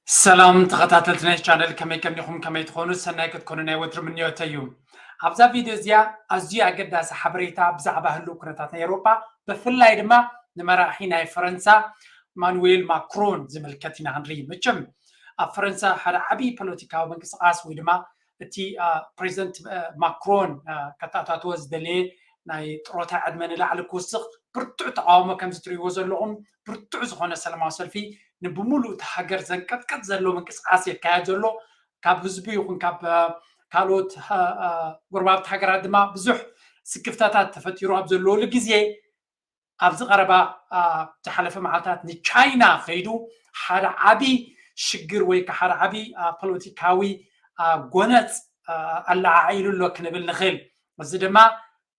ሰላም ተኸታተልቲ ናይ ቻነል፣ ከመይ ቀኒኹም? ከመይ ትኾኑ? ሰናይ ክትኮኑ ናይ ወትሩ ምንዮተይ እዩ። ኣብዛ ቪድዮ እዚኣ ኣዝዩ ኣገዳሲ ሓበሬታ ብዛዕባ ህልው ኩነታት ናይ ኤውሮጳ፣ ብፍላይ ድማ ንመራሒ ናይ ፈረንሳ ኢማኑዌል ማክሮን ዝምልከት ኢና ክንርኢ። መቸም ኣብ ፈረንሳ ሓደ ዓብዪ ፖለቲካዊ ምንቅስቓስ ወይ ድማ እቲ ፕሬዚደንት ማክሮን ከተኣታትዎ ዝደለየ ናይ ጥሮታ ዕድመ ንላዕሊ ክውስኽ ብርቱዕ ተቃውሞ ከምዚ ትሪእዎ ዘለኹም ብርቱዕ ዝኾነ ሰላማዊ ሰልፊ ንብሙሉእ እቲ ሃገር ዘንቀጥቀጥ ዘሎ ምንቅስቃስ የካየድ ዘሎ። ካብ ህዝቢ ይኹን ካብ ካልኦት ጎረባብቲ ሃገራት ድማ ብዙሕ ስክፍታታት ተፈጢሩ ኣብ ዘለወሉ ግዜ ኣብዚ ቀረባ ዝሓለፈ መዓልታት ንቻይና ከይዱ ሓደ ዓቢ ሽግር ወይ ከዓ ሓደ ዓቢ ፖለቲካዊ ጎነፅ ኣለዓዒሉ ኣሎ ክንብል ንኽእል። እዚ ድማ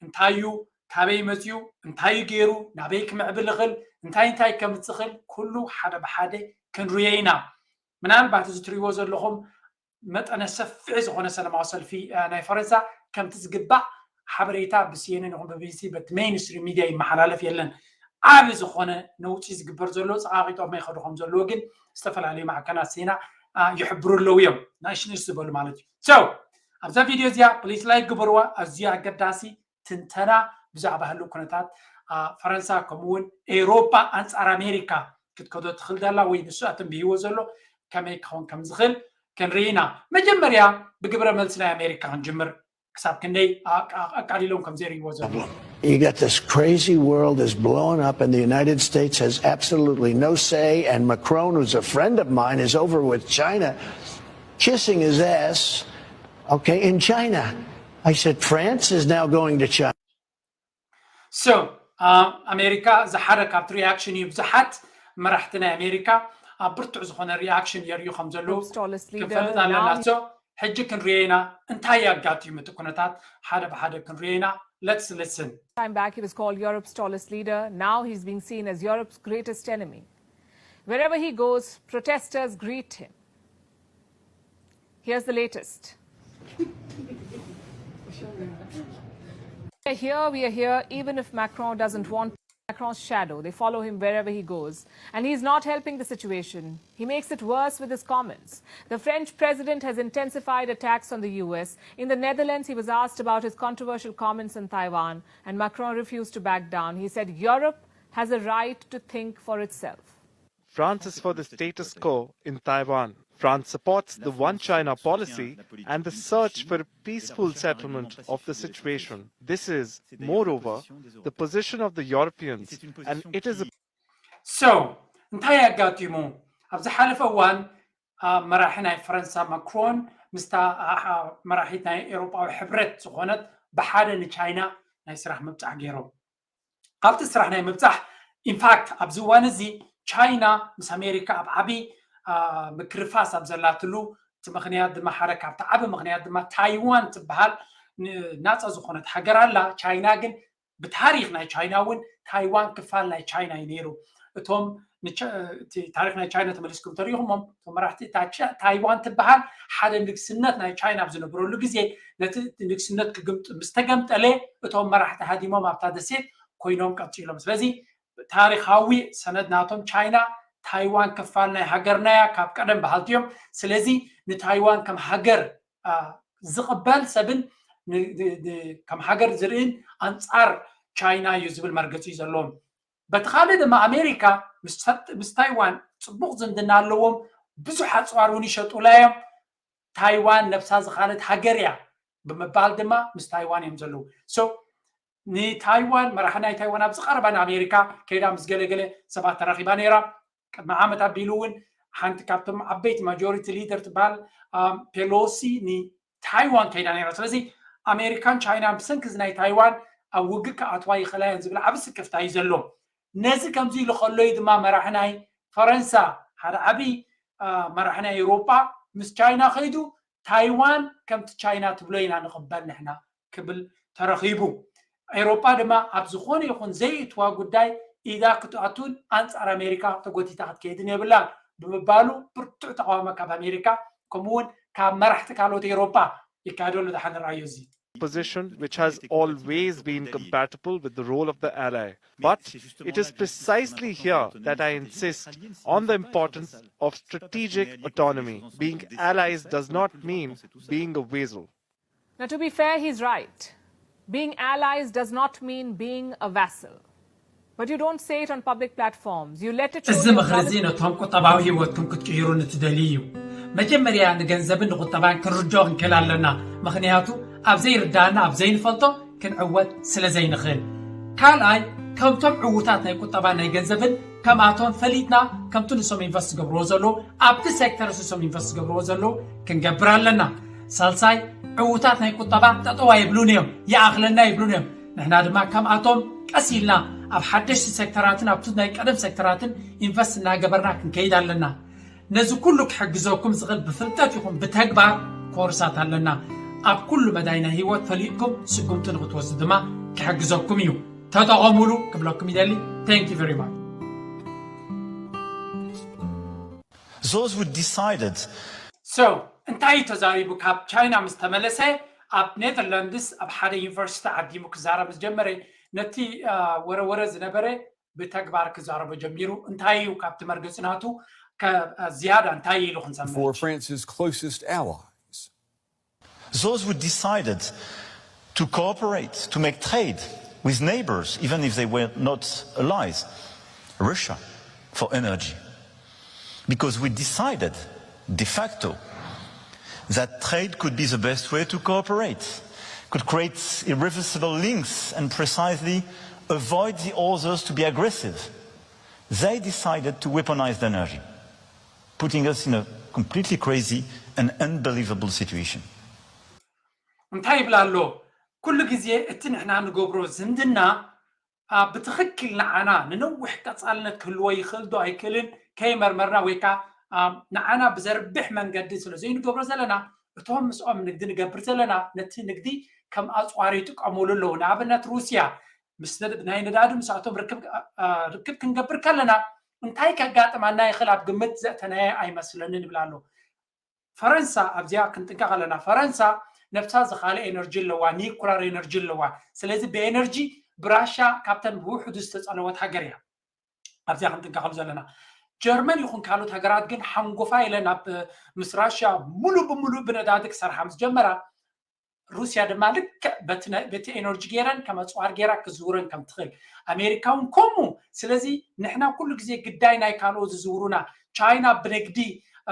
እንታይ እዩ፣ ካበይ መፅዩ፣ እንታይ እዩ ገይሩ፣ ናበይ ክምዕብል ይኽእል፣ እንታይ እንታይ ከምፅእ ይኽእል፣ ኩሉ ሓደ ብሓደ ክንርዮ ኢና። ምናልባት እዚ ትሪእዎ ዘለኹም መጠነ ሰፊሕ ዝኾነ ሰላማዊ ሰልፊ ናይ ፈረንሳ ከምቲ ዝግባእ ሓበሬታ ብሲኤንኤን ይኹን ብቢቢሲ በቲ ሜይንስትሪም ሚድያ ይመሓላለፍ የለን። ዓቢ ዝኾነ ነውፂ ዝግበር ዘሎ ፀቓቒጦም ይኸዱ ከም ዘለዎ ግን ዝተፈላለዩ ማዕከናት ዜና ይሕብሩ ኣለዉ እዮም፣ ንእሽንእሽ ዝበሉ ማለት እዩ። So ኣብዛ ቪድዮ እዚኣ ፕሊስ ላይክ ግበርዋ፣ ኣዝዩ ኣገዳሲ ትንተና ብዛዕባ ህልው ኩነታት ፈረንሳ ከምኡ እውን ኤውሮጳ ኣንጻር ኣሜሪካ ክትከዶ ትኽእል ደላ ወይ ንሱ ኣተንብይዎ ዘሎ ከመይ ክኸውን ከም ዝኽእል ክንርኢ ኢና። መጀመርያ ብግብረ መልሲ ናይ ኣሜሪካ ክንጅምር፣ ክሳብ ክንደይ ኣቃሊሎም ከም ዘርእይዎ ዘሎ። You got this crazy world is blowing up, and the United States has absolutely no say. And Macron, who's a friend of mine, is over with China, kissing his ass, okay, in China. I said, France is now going to China. So ኣሜሪካ እዚ ሓደ ካብቲ ሪኣክሽን እዩ። ብዙሓት መራሕቲ ናይ ኣሜሪካ ኣብ ብርቱዕ ዝኾነ ሪኣክሽን የርእዩ ከም ዘለዉ ክንፈልጥ ኣለና። ሕጂ ክንሪኦ ኢና እንታይ ኣጋጢሙ እቲ ኩነታት ሓደ ብሓደ ክንሪኦ ኢና። Let's listen. Time back he was called Europe's tallest leader. Now he's being seen as Europe's greatest enemy. Wherever he goes, protesters greet him. Here's the latest. Here we are here, even if Macron doesn't want Macron's shadow. They follow him wherever he goes. And he's not helping the situation. He makes it worse with his comments. The French president has intensified attacks on the U S. In the Netherlands, he was asked about his controversial comments on Taiwan, and Macron refused to back down. He said Europe has a right to think for itself. France is for the status quo in Taiwan. France supports the One China policy and the search for a peaceful settlement of the situation. This is, moreover, the position of the Europeans, and it is a So እንታይ ኣጋጢሙ? ኣብ ዝሓለፈ እዋን መራሒ ናይ ፈረንሳ ማክሮን ምስታ መራሒት ናይ ኤውሮጳዊ ሕብረት ዝኾነት ብሓደ ንቻይና ናይ ስራሕ ምብፃሕ ገይሮም። ካብቲ ስራሕ ናይ ምብፃሕ ኢንፋክት ኣብዚ እዋን እዚ ቻይና ምስ ኣሜሪካ ኣብ ዓብዪ ምክርፋስ ኣብ ዘላትሉ እቲ ምኽንያት ድማ ሓደ ካብቲ ዓቢ ምኽንያት ድማ ታይዋን ትበሃል ናፃ ዝኾነት ሃገር ኣላ። ቻይና ግን ብታሪክ ናይ ቻይና እውን ታይዋን ክፋል ናይ ቻይና እዩ ነይሩ። እቶም ታሪክ ናይ ቻይና ተመሊስኩም ተሪኹሞም እቶም መራሕቲ ታይዋን ትበሃል ሓደ ንግስነት ናይ ቻይና ኣብ ዝነበረሉ ግዜ ነቲ ንግስነት ክግምጥ ምስ ተገምጠለ እቶም መራሕቲ ሃዲሞም ኣብታ ደሴት ኮይኖም ቀፂሎም። ስለዚ ታሪካዊ ሰነድ ናቶም ቻይና ታይዋን ክፋል ናይ ሃገርና እያ ካብ ቀደም በሃልቲ እዮም። ስለዚ ንታይዋን ከም ሃገር ዝቕበል ሰብን ከም ሃገር ዝርእን ኣንፃር ቻይና እዩ ዝብል መርገፂ እዩ ዘለዎም። በቲ ካልእ ድማ ኣሜሪካ ምስ ታይዋን ፅቡቕ ዝምድና ኣለዎም። ብዙሕ ኣፅዋር እውን ይሸጡላ እዮም። ታይዋን ነብሳ ዝኻለት ሃገር እያ ብምባል ድማ ምስ ታይዋን እዮም ዘለዉ። ንታይዋን መራሒ ናይ ታይዋን ኣብዚ ቀረባ ንኣሜሪካ ከይዳ ምስ ገለገለ ሰባት ተራኺባ ነይራ። ቅድሚ ዓመት ኣቢሉ እውን ሓንቲ ካብቶም ዓበይቲ ማጆሪቲ ሊደር ትበሃል ፔሎሲ ንታይዋን ከይዳ ነይራ። ስለዚ ኣሜሪካን ቻይናን ብሰንኪ እዚ ናይ ታይዋን ኣብ ውግእ ክኣትዋ ይኽእላ እየን ዝብል ዓቢ ስክፍታ እዩ ዘሎ። ነዚ ከምዚ ኢሉ ከሎ እዩ ድማ መራሒ ናይ ፈረንሳ ሓደ ዓቢ መራሒ ናይ ኤውሮጳ ምስ ቻይና ከይዱ ታይዋን ከምቲ ቻይና ትብሎ ኢና ንቕበል ንሕና ክብል ተረኺቡ። ኤውሮጳ ድማ ኣብ ዝኾነ ይኹን ዘይእትዋ ጉዳይ ኢዳ ክትኣቱን ኣንጻር ኣሜሪካ ተጎቲታ ክትከይድን የብላን ብምባሉ ብርቱዕ ተቃውሞ ካብ ኣሜሪካ ከምኡ እውን ካብ መራሕቲ ካልኦት ኤውሮጳ ይካየደሉ። ደሓን ርኣዮ እዚ position which has always been compatible with the role of the ally. But it is precisely here that I insist on the importance of strategic autonomy. Being allies does not mean being a vassal. Now, to be fair, he's right. Being allies does not mean being a vassal. But you don't say it on public platforms. You let it show እዚ your ምኽሪ እዚ politics. ነቶም ቁጠባዊ ህይወትኩም ክትቅይሩ ንትደልዩ እዩ። መጀመርያ ንገንዘብን ንቁጠባን ክንርድኦ ክንክእል ኣለና። ምኽንያቱ ኣብ ዘይርዳእና ኣብ ዘይንፈልጦ ክንዕወት ስለ ዘይንኽእል። ካልኣይ ከምቶም ዕዉታት ናይ ቁጠባ ናይ ገንዘብን ከምኣቶም ፈሊጥና ከምቲ ንሶም ኢንቨስት ዝገብርዎ ዘለዉ ኣብቲ ሴክተር ንሶም ኢንቨስት ዝገብርዎ ዘለዉ ክንገብር ኣለና። ሳልሳይ ዕዉታት ናይ ቁጠባ ጠጠዋ ይብሉን እዮም ይኣኽለና ይብሉን እዮም። ንሕና ድማ ከምኣቶም ቀስ ኢልና ኣብ ሓደሽቲ ሴክተራትን ኣብቲ ናይ ቀደም ሴክተራትን ኢንቨስት እናገበርና ክንከይድ ኣለና። ነዚ ኩሉ ክሕግዘኩም ዝኽእል ብፍልጠት ይኹን ብተግባር ኮርሳት ኣለና። ኣብ ኩሉ መዳይ ናይ ህይወት ፈሊጥኩም ስጉምቲ ንክትወስዱ ድማ ክሕግዘኩም እዩ። ተጠቐሙሉ ክብለኩም ይደሊ። Thank you very much። Those who decided So እንታይ እዩ ተዛሪቡ? ካብ ቻይና ምስ ተመለሰ ኣብ ኔዘርላንድስ ኣብ ሓደ ዩኒቨርሲቲ ዓዲሙ ክዛረብ ምስ ጀመረ ነቲ ወረወረ ዝነበረ ብተግባር ክዛረቦ ጀሚሩ። እንታይ እዩ ካብቲ መርገፂ ናቱ ዝያዳ እንታይ ኢሉ ክንሰምዕ? For France's closest allies. Those who decided to cooperate, to make trade with neighbors, even if they were not allies, Russia, for energy. Because we decided, de facto, that trade could be the best way to cooperate, could create irreversible links and precisely avoid the others to be aggressive. They decided to weaponize the energy, putting us in a completely crazy and unbelievable situation. እንታይ ይብል ኣሎ? ኩሉ ግዜ እቲ ንሕና ንገብሮ ዝምድና ብትኽክል ንዓና ንነዊሕ ቀፃልነት ክህልዎ ይኽእል ዶ ኣይክእልን ከይመርመርና ወይ ከዓ ንዓና ብዘርብሕ መንገዲ ስለ ዘይንገብሮ ዘለና እቶም ምስኦም ንግዲ ንገብር ዘለና ነቲ ንግዲ ከም ኣፅዋር ይጥቀሙሉ ኣለዉ። ንኣብነት ሩስያ ምስ ናይ ነዳዲ ምስኣቶም ርክብ ክንገብር ከለና እንታይ ከጋጥመና ይኽእል ኣብ ግምት ዘእተናየ ኣይመስለንን ይብል ኣሎ። ፈረንሳ ኣብዚኣ ክንጥንቀቕ ኣለና። ፈረንሳ ነብሳ ዝኻለ ኤነርጂ ኣለዋ፣ ኒኩላር ኤነርጂ ኣለዋ። ስለዚ ብኤነርጂ ብራሻ ካብተን ብውሕዱ ዝተፀለወት ሃገር እያ። ኣብዚኣ ክንጥንቀቐሉ ዘለና። ጀርመን ይኹን ካልኦት ሃገራት ግን ሓንጎፋ ኢለን ኣብ ምስ ራሽያ ሙሉእ ብሙሉእ ብነዳዲ ክሰርሓ ምስ ጀመራ ሩስያ ድማ ልክዕ በቲ ኤነርጂ ገይረን ከም ኣፅዋር ገይራ ክዝውረን ከም ትኽእል ኣሜሪካ እውን ከምኡ። ስለዚ ንሕና ኩሉ ግዜ ግዳይ ናይ ካልኦት ዝዝውሩና ቻይና ብንግዲ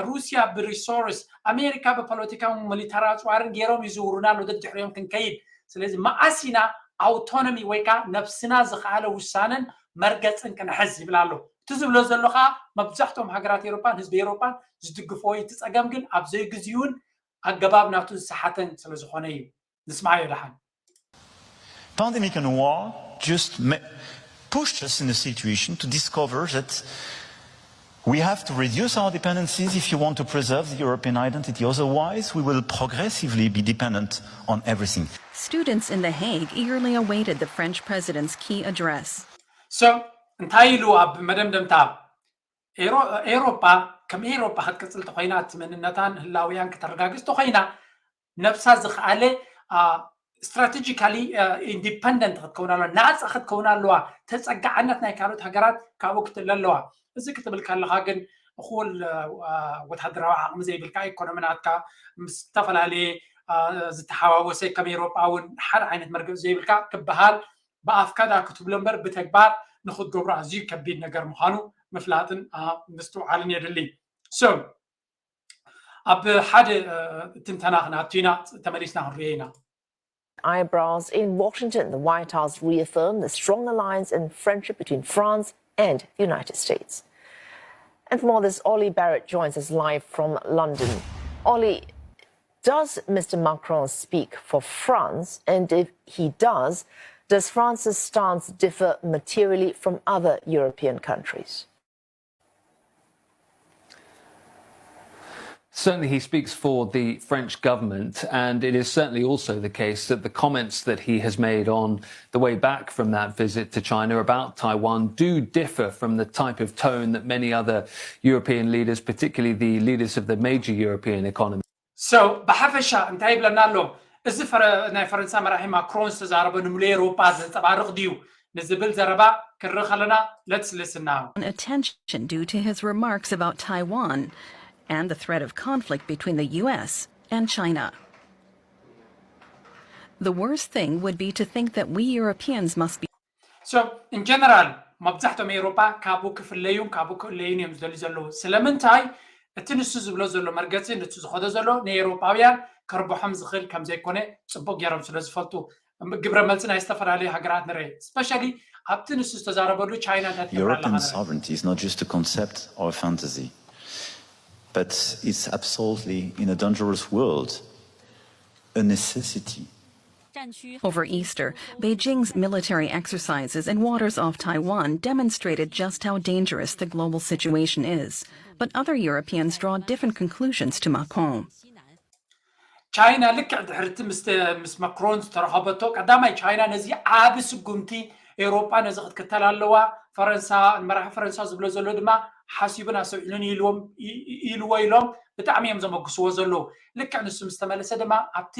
ሩስያ ብሪሶርስ ኣሜሪካ ብፖለቲካዊ ሚሊታሪ ኣፅዋርን ገይሮም ይዝውሩና ኣሎ ደድሕሪኦም ክንከይድ። ስለዚ መዓስ ኢና ኣውቶኖሚ ወይ ከዓ ነብስና ዝኸኣለ ውሳነን መርገፅን ክንሕዝ ይብል ኣሎ። እቲ ዝብሎ ዘሎ ከዓ መብዛሕትኦም ሃገራት ኤሮፓን ህዝቢ ኤሮፓን ዝድግፎ እዩ። እቲ ፀገም ግን ኣብ ዘይግዚኡን ኣገባብ ናቱ ዝሰሓተን ስለ ዝኾነ እዩ። ንስማዓዮ ደሓን። Pandemic and war just pushed us in a situation to discover that we have to reduce our dependencies if you want to preserve the European identity. Otherwise, we will progressively be dependent on everything. Students in The Hague eagerly awaited the French president's key address. So እንታይ ኢሉ ኣብ መደምደምታ ኤሮፓ ከም ኤሮፓ ክትቅፅል ተኮይና እቲ መንነታን ህላውያን ከተረጋግፅ ተኮይና ነብሳ ዝኸኣለ ስትራቴጂካሊ ኢንዲፐንደንት ክትከውን ኣለዋ፣ ናፃ ክትከውን ኣለዋ። ተፀጋዕነት ናይ ካልኦት ሃገራት ካብኡ ክትለ ኣለዋ። እዚ ክትብል ከለካ ግን እኹል ወታደራዊ ዓቕሚ ዘይብልካ፣ ኢኮኖሚ ናትካ ምስ ዝተፈላለየ ዝተሓዋወሰ ከም ኤሮጳ እውን ሓደ ዓይነት መርገፂ ዘይብልካ ክበሃል ብኣፍካ ዳ ክትብሎ እምበር ብተግባር ንክትገብሮ ኣዝዩ ከቢድ ነገር ምዃኑ ምፍላጥን ምስትውዓልን የድሊ። So ኣብ ሓደ ትንተና ክንኣቱ ኢና፣ ተመሊስና ክንሪኦ ኢና። Eyebrows in Washington, the White House reaffirmed the strong alliance and friendship between France and the United States. And for more on this, Ollie Barrett joins us live from London. Ollie, does Mister Macron speak for France? And if he does, does France's stance differ materially from other European countries? Certainly, he speaks for the French government, and it is certainly also the case that the comments that he has made on the way back from that visit to China about Taiwan do differ from the type of tone that many other European leaders, particularly the leaders of the major European economies. So ብሓፈሻ እንታይ ይብለና ኣሎ? እዚ ፈረ- ናይ ፈረንሳ መራሒ ማክሮን ዝተዛረበ ንምሉእ ኤውሮጳ ዘንጸባርቕ ድዩ ንዝብል ዘረባ ክንርኢ ከለና፣ let's listen now. Attention due to his remarks about Taiwan and the threat of conflict between the U S and China. The worst thing would be to think that we Europeans must be So in general መብዛሕቶም ኤውሮጳ ካብኡ ክፍለዩን ካብኡ ክእለዩን እዮም ዝደልዩ ዘለዉ። ስለምንታይ? እቲ ንሱ ዝብሎ ዘሎ መርገጺ፣ ንሱ ዝኸዶ ዘሎ ንኤውሮጳውያን ከርብሖም ዝኽእል ከም ዘይኮነ ጽቡቕ ገይሮም ስለ ዝፈልጡ፣ ግብረ መልሲ ናይ ዝተፈላለዩ ሃገራት ንርኢ። Especially ኣብቲ ንሱ ዝተዛረበሉ ቻይና እንታይ ትገብር ኣለኻ European ንርኢ። Sovereignty is not just a concept or a fantasy, but it's absolutely, in a dangerous world, a necessity. Over Easter, Beijing's military exercises in waters off Taiwan demonstrated just how dangerous the global situation is. But other Europeans draw different conclusions to Macron. ቻይና ልክዕ ድሕርቲ ምስ ምስ ማክሮን ዝተረኸበቶ፣ ቀዳማይ ቻይና ነዚ ዓቢ ስጉምቲ ኤውሮጳ ነዚ ክትክተል ኣለዋ፣ ፈረንሳ፣ መራሒ ፈረንሳ ዝብሎ ዘሎ ድማ ሓሲቡን ኣስተውዒሉን ኢልዎም ኢልዎ ኢሎም ብጣዕሚ እዮም ዘመግስዎ ዘለዉ። ልክዕ ንሱ ምስ ተመለሰ ድማ ኣብቲ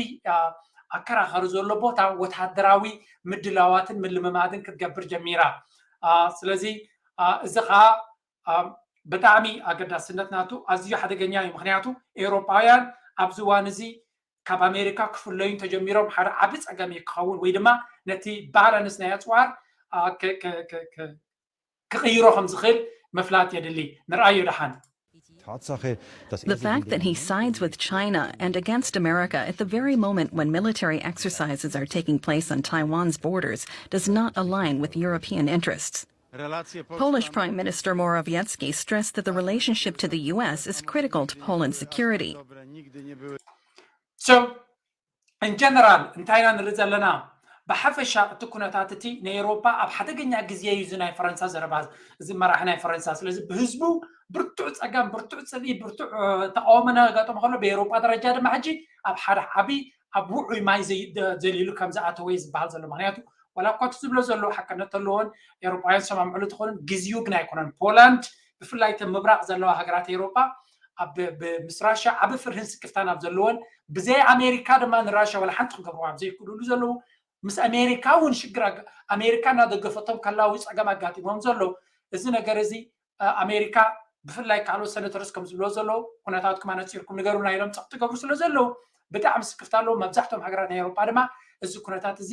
ኣከራኸሪ ዘሎ ቦታ ወታደራዊ ምድላዋትን ምልምማድን ክትገብር ጀሚራ። ስለዚ እዚ ከዓ ብጣዕሚ ኣገዳስነት ናቱ ኣዝዩ ሓደገኛ እዩ። ምክንያቱ ኤውሮጳውያን ኣብዚ እዋን እዚ ካብ ኣሜሪካ ክፍለዩ እንተጀሚሮም ሓደ ዓቢ ጸገም እዩ ክኸውን፣ ወይ ድማ ነቲ ባላንስ ናይ ኣጽዋር ክቕይሮ ከም ዝኽእል ምፍላጥ የድሊ። ንርኣዮ ደሓን። The fact that he sides with China and against America at the very moment when military exercises are taking place on Taiwan's borders does not align with European interests. Polish Prime Minister Morawiecki stressed that the relationship to the U S is critical to Poland's security. So, in general እንታይ ኢና ንርኢ ዘለና? ብሓፈሻ እቲ ኩነታት እቲ ንኤውሮፓ ኣብ ሓደገኛ ግዜ እዩ። እዚ ናይ ፈረንሳ ዘረባ፣ እዚ መራሒ ናይ ፈረንሳ፣ ስለዚ ብህዝቡ ብርቱዕ ጸገም፣ ብርቱዕ ጽልኢ፣ ብርቱዕ ተቃውሞ እናጋጠሞ ከሎ፣ ብኤውሮፓ ደረጃ ድማ ሕጂ ኣብ ሓደ ዓቢ ኣብ ውዑይ ማይ ዘሊሉ ከም ዝኣተወ እዩ ዝበሃል ዘሎ። ምክንያቱ ዋላ እኳ እቲ ዝብሎ ዘሎ ሓቅነት ተለዎን ኤውሮፓውያን ዝሰማምዕሉ ተኾኑን፣ ግዜኡ ግን ኣይኮነን። ፖላንድ ብፍላይ እተን ምብራቕ ዘለዋ ሃገራት ኤውሮፓ ኣብ ምስ ራሽያ ዓቢ ፍርህን ስክፍታን ኣብ ዘለዎን፣ ብዘይ ኣሜሪካ ድማ ንራሽያ ዋላ ሓንቲ ክገብርዋ ኣብ ዘይክእልሉ ዘለዉ፣ ምስ ኣሜሪካ እውን ሽግር ኣሜሪካ እናደገፈቶም ከላዊ ጸገም ኣጋጢሞም ዘሎ። እዚ ነገር እዚ ኣሜሪካ ብፍላይ ካልኦት ሰነተርስ ከም ዝብሎ ዘለዉ፣ ኩነታትኩም ኣነጺርኩም ንገሩና ኢሎም ጸቕጢ ገብሩ ስለ ዘለዉ ብጣዕሚ ስክፍታ ኣለዎ። መብዛሕትኦም ሃገራት ናይ ኤውሮጳ ድማ እዚ ኩነታት እዚ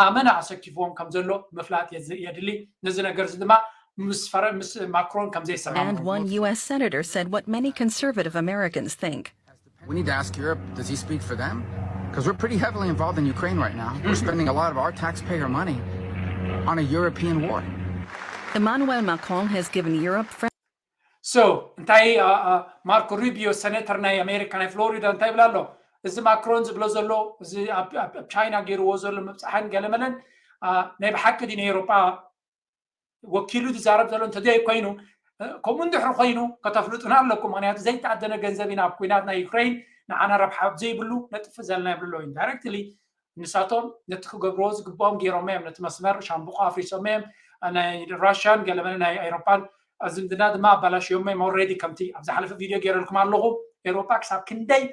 ኣመና ኣሰኪፍዎም ከም ዘሎ ምፍላጥ የድሊ። ነዚ ነገር እዚ ድማ ምስ ማክሮን ከም ዘይሰማምዑ And one U S senator said what many conservative Americans think. We need to ask Europe, does he speak for them? Because we're pretty heavily involved in Ukraine right now. We're spending a lot of our taxpayer money on a European war. Emmanuel Macron has given Europe So እንታይ ማርኮ ሩቢዮ ሰኔተር ናይ ኣሜሪካ ናይ ፍሎሪዳ እንታይ ይብል ኣሎ? እዚ ማክሮን ዝብሎ ዘሎ፣ እዚ ኣብ ቻይና ገይርዎ ዘሎ ምብፃሕን ገለመለን ናይ ብሓቂ ድዩ ንኤውሮጳ ወኪሉ ዝዛረብ ዘሎ? እንተዘይ ኮይኑ፣ ከምኡ እንድሕር ኮይኑ ከተፍልጡና ኣለኩም። ምክንያቱ ዘይተኣደነ ገንዘብ ኢና ኣብ ኩናት ናይ ዩክሬን ንዓና ረብሓ ኣብ ዘይብሉ ነጥፍ ዘለና ይብሉ ኣለዉ። ኢንዳይረክትሊ ንሳቶም ነቲ ክገብርዎ ዝግብኦም ገይሮሞ እዮም። ነቲ መስመር ሻምብቆ ኣፍሪሶሞ እዮም። ናይ ራሽያን ገለመለ ናይ ኤውሮፓን ዝምድና ድማ ኣባላሽዮሞ እዮም። ኦልሬዲ ከምቲ ኣብ ዝሓለፈ ቪድዮ ገይረልኩም ኣለኹ። ኤውሮፓ ክሳብ ክንደይ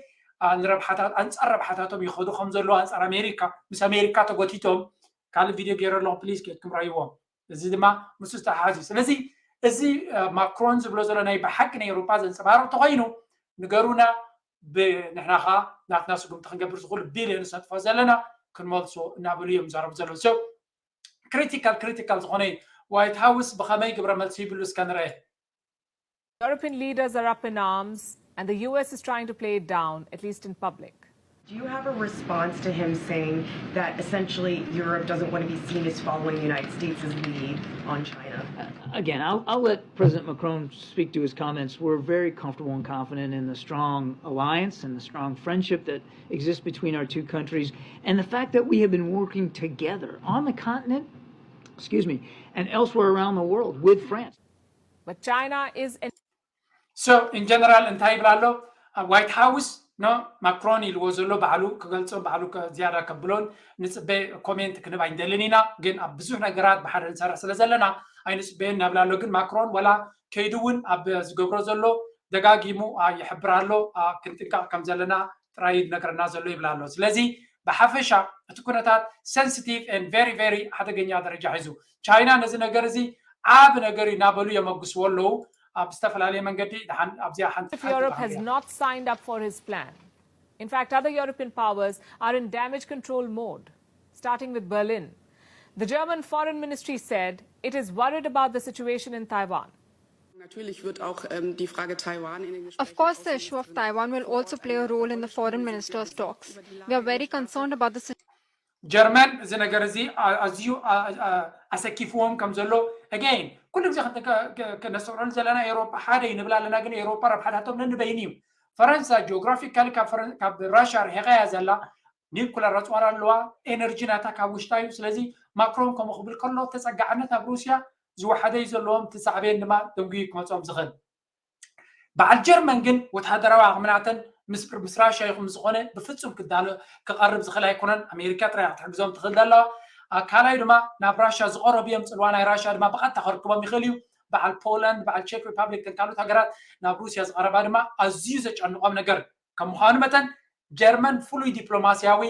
ንረብሓታት፣ ኣንጻር ረብሓታቶም ይኸዱ ከም ዘለዉ፣ ኣንጻር ኣሜሪካ፣ ምስ ኣሜሪካ ተጎቲቶም ካልእ ቪድዮ ገይረ ኣለኹ። ፕሊዝ ኬድኩም ረእይዎም። እዚ ድማ ምስ ዝተሓሓዝ እዩ። ስለዚ እዚ ማክሮን ዝብሎ ዘሎ ናይ ብሓቂ ናይ ኤውሮፓ ዘንጸባርቕ ተኾይኑ ንገሩና። ንሕና ኸዓ ናትና ስጉምቲ ክንገብር ዝኽእሉ ቢልዮንስ ነጥፋ ዘለና ክንመልሶ እናበሉ እዮም ዝዛረቡ ዘለዉ። So ክሪቲካል ክሪቲካል ዝኾነ ዋይት ሃውስ ብኸመይ ግብረ መልሲ ይብሉ እስከ ንርአ። European leaders are up in arms and the U S is trying to play it down, at least in public. Do you have a response to him saying that essentially Europe doesn't want to be seen as following the United States' lead on China? Again, I'll, I'll let President Macron speak to his comments. We're very comfortable and confident in the strong alliance and the strong friendship that exists between our two countries and the fact that we have been working together on the continent, excuse me, and elsewhere around the world with France. But China is So in general እንታይ ይብል ኣሎ? ኣብ ዋይት ሃውስ ኖ ማክሮን ኢልዎ ዘሎ ባዕሉ ክገልጾን ባዕሉ ዝያዳ ከብሎን ንጽበ ኮሜንት ክንብ ኣይንደልን ኢና። ግን ኣብ ብዙሕ ነገራት ብሓደ ንሰርሕ ስለ ዘለና ኣይንጽበዮን እናብል ኣሎ። ግን ማክሮን ዋላ ከይዱ እውን ኣብ ዝገብሮ ዘሎ ደጋጊሙ ይሕብር ኣሎ። ክንጥንቀቕ ከም ዘለና ጥራይ ዝነግረና ዘሎ ይብል ኣሎ። ስለዚ ብሓፈሻ እቲ ኩነታት sensitive and very very ሓደገኛ ደረጃ ሒዙ። ቻይና ነዚ ነገር እዚ ዓብ ነገር እዩ እናበሉ የመጉስዎ ኣለዉ። ኣብ ዝተፈላለየ መንገዲ ደሓን ኣብዚኣ ሓንቲ If Europe has not signed up for his plan. In fact, other European powers are in damage control mode, starting with Berlin. The German foreign ministry said it is worried about the situation in Taiwan. Natürlich wird auch ähm, die Frage Taiwan in den Of course, the issue of Taiwan will also play a role in the foreign ministers' talks. We are very concerned about the situation. ጀርመን እዚ ነገር እዚ ኣዝዩ ኣሰኪፍዎም ከም ዘሎ again ኩሉ ግዜ ክነስተውዕሉ ዘለና ኤሮጳ ሓደ እዩ ንብል ኣለና፣ ግን ኤሮጳ ረብሓታቶም ነንበይኑ እዩ። ፈረንሳ geographically ካብ ራሽያ ርሒቓ እያ ዘላ፣ nuclear ኣፅዋር ኣለዋ፣ energy ናታ ካብ ውሽጣ እዩ። ስለዚ ማክሮን ከምኡ ክብል ከሎ ተፀጋዕነት ናብ ሩስያ ዝወሓደ እዩ ዘለዎም፣ እቲ ሳዕቤን ድማ ደንጉዩ ክመፅኦም ዝኽእል። በዓል ጀርመን ግን ወተሃደራዊ ዓቕምናተን ምስ ምስ ራሽያ ይኹን ዝኾነ ብፍጹም ክዳሎ ክቐርብ ዝኽእል ኣይኮነን። ኣሜሪካ ጥራይ ክትሕግዞም ትኽእል ዘለዋ። ካልኣይ ድማ ናብ ራሽያ ዝቐረቡ እዮም፣ ጽልዋ ናይ ራሽያ ድማ ብቐጥታ ከርክቦም ይኽእል እዩ። በዓል ፖላንድ፣ በዓል ቼክ ሪፓብሊክ፣ ካልኦት ሃገራት ናብ ሩስያ ዝቐረባ ድማ ኣዝዩ ዘጨንቖም ነገር ከም ምዃኑ መጠን ጀርመን ፍሉይ ዲፕሎማስያዊ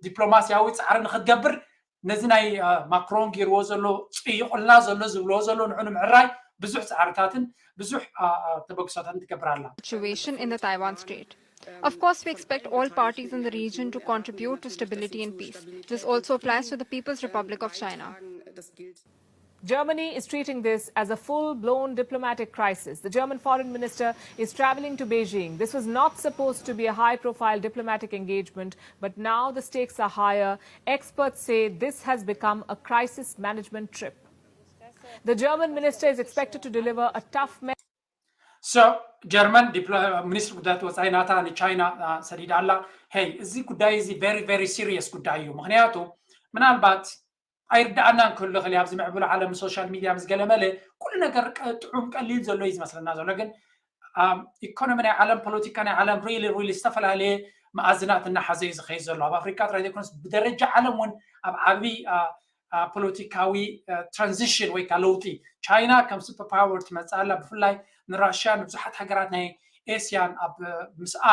ዲፕሎማስያዊ ጻዕሪ ንክትገብር ነዚ ናይ ማክሮን ገይርዎ ዘሎ ጽይቁልና ዘሎ ዝብልዎ ዘሎ ንዑ ንምዕራይ ብዙሕ ጻዕርታትን ብዙሕ ተበግሶታትን ትገብር ኣላ። situation in the Taiwan Strait. Of course, we expect all parties in the region to contribute to stability and peace. This also applies to the People's Republic of China. Germany is treating this as a full blown diplomatic crisis. The German foreign minister is traveling to Beijing. This was not supposed to be a high profile diplomatic engagement, but now the stakes are higher. Experts say this has become a crisis management trip. The German minister is expected to deliver a tough message. So ጀርመን ሚኒስትሪ ጉዳያት ወፃኢ ናታ ንቻይና ሰዲዳ ኣላ። ሄይ፣ እዚ ጉዳይ እዚ very very serious ጉዳይ እዩ። ምክንያቱ ምናልባት ኣይርዳኣና እንከሎ ከሊ ኣብዚ ምዕብሉ ዓለም ሶሻል ሚድያ ምስ ገለመለ ኩሉ ነገር ጥዑም ቀሊል ዘሎ እዩ ዝመስለና ዘሎ፣ ግን ኢኮኖሚ ናይ ዓለም ፖለቲካ ናይ ዓለም really really ዝተፈላለየ መኣዝናት እናሓዘ እዩ ዝኸይድ ዘሎ። ኣብ ኣፍሪካ ጥራይ ዘይኮነስ ብደረጃ ዓለም እውን ኣብ ዓብይ ፖለቲካዊ transition ወይ ከዓ ለውጢ። ቻይና ከም super power ትመፅእ ኣላ። ብፍላይ ንራሽያ ንብዙሓት ሃገራት ናይ ኤስያን ኣብ ምስኣ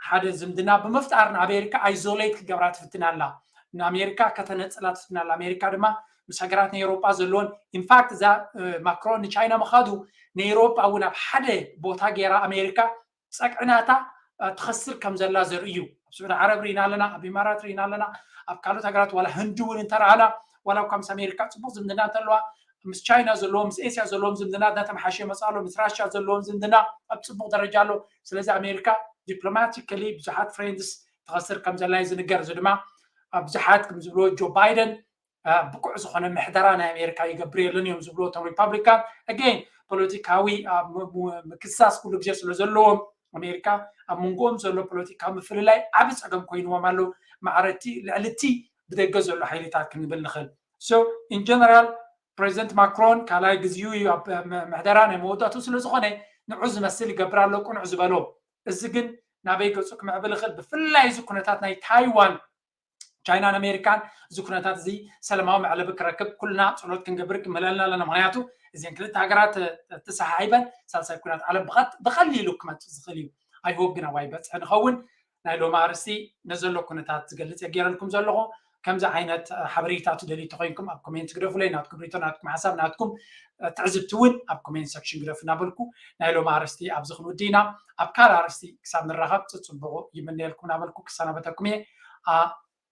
ሓደ ዝምድና ብምፍጣር ንኣሜሪካ isolate ክገብራ ትፍትን ኣላ። ንኣሜሪካ ከተነፅላ ትፍትን ኣላ። ኣሜሪካ ድማ ምስ ሃገራት ናይ ኤውሮጳ ዘለዎን in fact እዛ ማክሮን ንቻይና ምኻዱ ንኤውሮጳ እውን ኣብ ሓደ ቦታ ገይራ ኣሜሪካ ፀቅዕናታ ትኸስር ከም ዘላ ዘርኢ እዩ። ኣብ ስዑዲ ዓረብ ርኢና ኣለና፣ ኣብ ኢማራት ርኢና ኣለና፣ ኣብ ካልኦት ሃገራት ዋላ ህንዲ እውን እንተረኣና ዋላ እኳ ምስ ኣሜሪካ ፅቡቅ ዝምድና እንተለዋ ምስ ቻይና ዘለዎም ምስ ኤስያ ዘለዎም ዝምድና እናተመሓሸ መፅእ ኣሎ። ምስ ራሽያ ዘለዎም ዝምድና ኣብ ፅቡቅ ደረጃ ኣሎ። ስለዚ ኣሜሪካ diplomatically ብዙሓት friends ትኸስር ከም ዘላ እዩ ዝንገር። እዚ ድማ ብዙሓት ከም ዝብልዎ ጆ ባይደን ብቁዕ ዝኾነ ምሕደራ ናይ ኣሜሪካ ይገብር የለን እዮም ዝብልዎ እቶም ሪፓብሊካን። Again ፖለቲካዊ ምክስሳስ ኩሉ ግዜ ስለ ዘለዎም ኣሜሪካ ኣብ መንጎኦም ዘሎ ፖለቲካዊ ምፍልላይ ዓቢ ፀገም ኮይንዎም ኣሎ። ማዕረቲ ልዕልቲ ብደገ ዘሎ ሓይልታት ክንብል ንኽእል። So in general ፕሬዚደንት ማክሮን ካልኣይ ግዜኡ እዩ ኣብ ምሕደራ ናይ መወዳእቱ ስለ ዝኾነ ንዑ ዝመስል ይገብር ኣሎ፣ ቅኑዕ ዝበሎ። እዚ ግን ናበይ ገፁ ክምዕብል ይኽእል? ብፍላይ እዚ ኩነታት ናይ ታይዋን ቻይናን ኣሜሪካን እዚ ኩነታት እዚ ሰላማዊ መዕለቢ ክረክብ ኩልና ፀሎት ክንገብር ክምህለልና ኣለና። ምክንያቱ እዚን ክልተ ሃገራት ተሰሓሒበን ሳልሳይ ኩናት ዓለም ብቐሊሉ ክመፅእ ዝኽእል እዩ። I hope ግን ኣብኣ ይበፅሕ ንኸውን። ናይ ሎሚ ኣርስቲ ነዘሎ ኩነታት ዝገልፅ እየ ገይረልኩም ዘለኹ። ከምዚ ዓይነት ሓበሬታ ትደልዩ ተኮይንኩም ኣብ ኮሜንት ግደፉለይ። ናትኩም ሪቶ፣ ናትኩም ሓሳብ፣ ናትኩም ትዕዝብቲ እውን ኣብ ኮሜንት ሰክሽን ግደፉ እናበልኩ ናይ ሎሚ ኣርስቲ ኣብዚ ክንውዲ ኢና። ኣብ ካልእ ኣርስቲ ክሳብ ንራኸብ ፅፅብቑ ይምነየልኩም እናበልኩ ክሰናበተኩም እየ።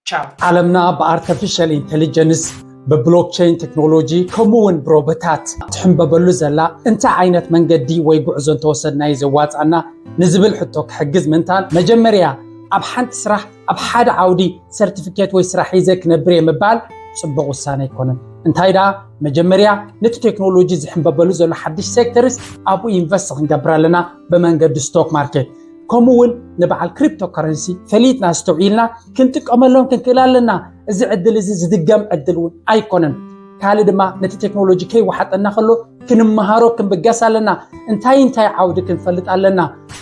ቻው። ዓለምና ብኣርተፊሻል ኢንተሊጀንስ፣ ብብሎክቸይን ቴክኖሎጂ ከምኡ እውን ብሮቦታት ትሕንበበሉ ዘላ እንታይ ዓይነት መንገዲ ወይ ጉዕዞ እንተወሰድና እዩ ዘዋፅኣና ንዝብል ሕቶ ክሕግዝ ምእንታን መጀመርያ ኣብ ሓንቲ ስራሕ ኣብ ሓደ ዓውዲ ሰርቲፊኬት ወይ ስራሕ ሒዘ ክነብር እየ ምባል ፅቡቕ ውሳነ ኣይኮነን። እንታይ ደኣ መጀመርያ ነቲ ቴክኖሎጂ ዝሕንበበሉ ዘሎ ሓድሽ ሴክተርስ ኣብኡ ኢንቨስት ክንገብር ኣለና ብመንገዲ ስቶክ ማርኬት። ከምኡ እውን ንበዓል ክሪፕቶ ከረንሲ ፈሊጥና ኣስተውዒልና ክንጥቀመሎም ክንክእል ኣለና። እዚ ዕድል እዚ ዝድገም ዕድል እውን ኣይኮነን። ካልእ ድማ ነቲ ቴክኖሎጂ ከይወሓጠና ከሎ ክንመሃሮ ክንብገስ ኣለና። እንታይ እንታይ ዓውዲ ክንፈልጥ ኣለና?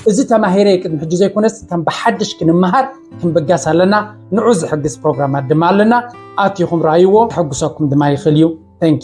እዚ ተማሂረ ቅድሚ ሕጂ ዘይኮነስ ከም ብሓድሽ ክንመሃር ክንብገስ ኣለና። ንዑ ዝሕግዝ ፕሮግራማት ድማ ኣለና። ኣቲኹም ረኣይዎ፣ ክሕጉሰኩም ድማ ይኽእል እዩ። Thank you።